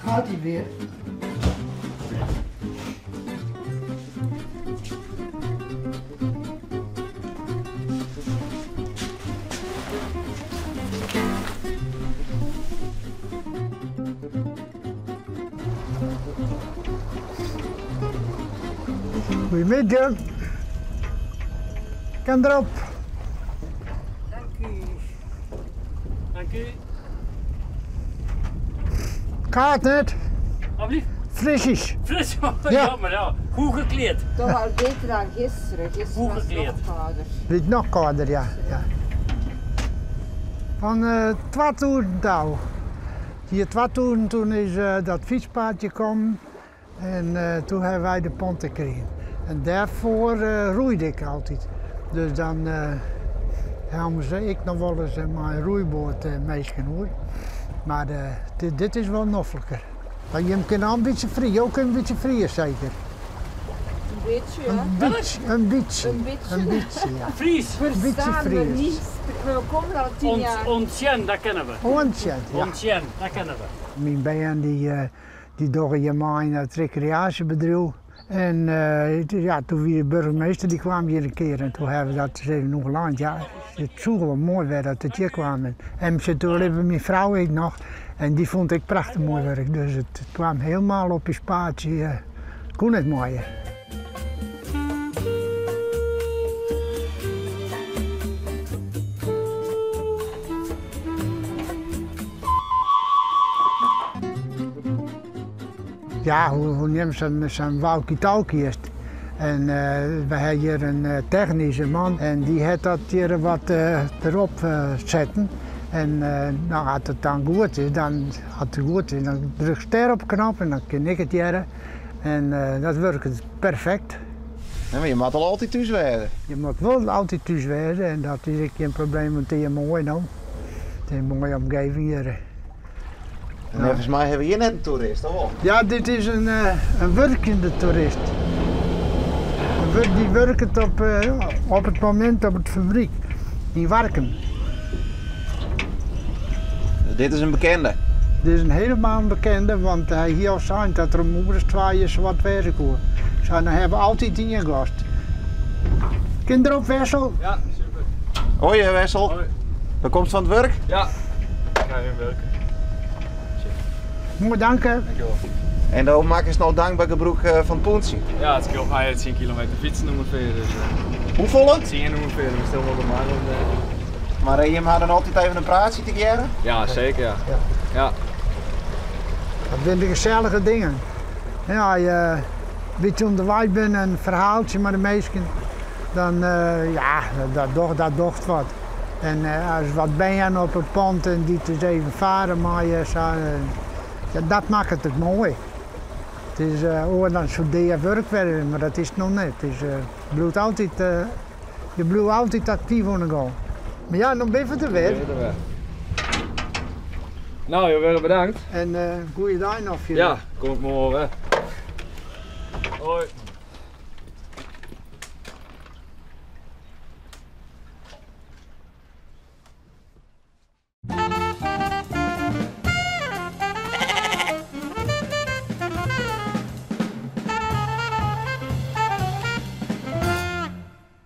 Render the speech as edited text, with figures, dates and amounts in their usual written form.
Gaat hij weer. Goeiemiddei. Kan derop. Dank u. Dank u. Kaart net. Alsjeblieft. Frisjes. Fris, ja. ja, maar ja. Goed gekleed. Toch al beter dan gisteren. Gisteren Goed was het gekleed. nog kouder. Dit nog kouder, ja. ja. Van eh 2000 touw. Hier 2000 toen is eh, dat fietspaadje gekomen en eh, toen hebben wij de pont gekregen. En daarvoor eh, roeide ik altijd. Dus dan eh hebben ze ik nog wel eens in mijn roeiboot eh meesken hoor. Maar eh, dit, dit is wel noffelijker. Maar je kunt al een beetje vriezen, ook een beetje vriezen zeker. Een beetje, ja. Een beetje, een beetje. Een beetje. Een beetje, ja. Fries. Een beetje Verstaan we Fries. niet. We komen al 10 Ont, jaar. Ontjen, dat kennen we. Ontzettend, ja. Ontjen, dat kennen we. Mijn band die, eh, die doggen je maar in het recreatiebedrijf. En eh, ja, toen wie de burgemeester die kwam hier een keer en toen hebben we dat eens even nog geland. Ja, het zou wel mooi werd dat het hier kwam. En ze toen hebben mijn vrouw ik nog en die vond ik prachtig mooi werk. Dus het, het kwam helemaal op je spaatje. eh kon het mooier. Ja, hoe, hoe neemt zo'n zo'n walkie-talkie is het. En eh, we hebben hier een eh, technische man en die heeft dat hier wat eh, erop eh, zetten. En eh, nou, als het dan goed is, dan, als het goed is, dan druk ik ster op de knop en dan kan ik het jaren. En eh, dat werkt perfect. Ja, maar je moet al altijd thuis werden. Je moet wel altijd thuis wezen en dat is ook geen probleem, want het is mooi nou. Het is een mooie omgeving hier. En volgens mij hebben we hier net een toerist, toch wel? Ja, dit is een, eh, een werkende toerist. Een wur- Die werkt op, eh, op het moment op het fabriek in Warkum. Dit is een bekende. Dit is een helemaal bekende, want hij hier al zei dat er om ouders twee wat werken kon. Zo, dan hebben we altijd in gast. Kinderen op Wessel? Ja, super. Hoi eh, Wessel. Hoi. Dan komt van het werk? Ja, ik ga weer werken. Mooi danken. Dankjewel. En dan maak je snel dankbaar gebruik eh, van het poentje. Ja, het scheelt mij 10 kilometer fietsen ongeveer. Dus, eh Hoeveel? 10 ongeveer, dus stil wel de maar. eh. Maar eh, je had dan altijd even een praatje te keren? Ja, zeker ja. Ja. Ja. Dat zijn de gezellige dingen. Ja, als je een beetje onderwijs bent en een verhaaltje met de meesten, dan eh, ja, dat, dat, dat docht wat. En eh, als wat ben je op het pand en die te even varen, maar je, zo, eh, ja, dat maakt het het mooi. Het is eh oh, dan zo deed werk werden, maar dat is het nog net. Het is, eh, je blijft altijd, eh, je blijft altijd actief aan de gang. Maar ja, dan ben je er weer. Ben je er weer. Nou, joh, weer bedankt. En eh goeie dag nog. Ja, kom ik morgen. Hoi.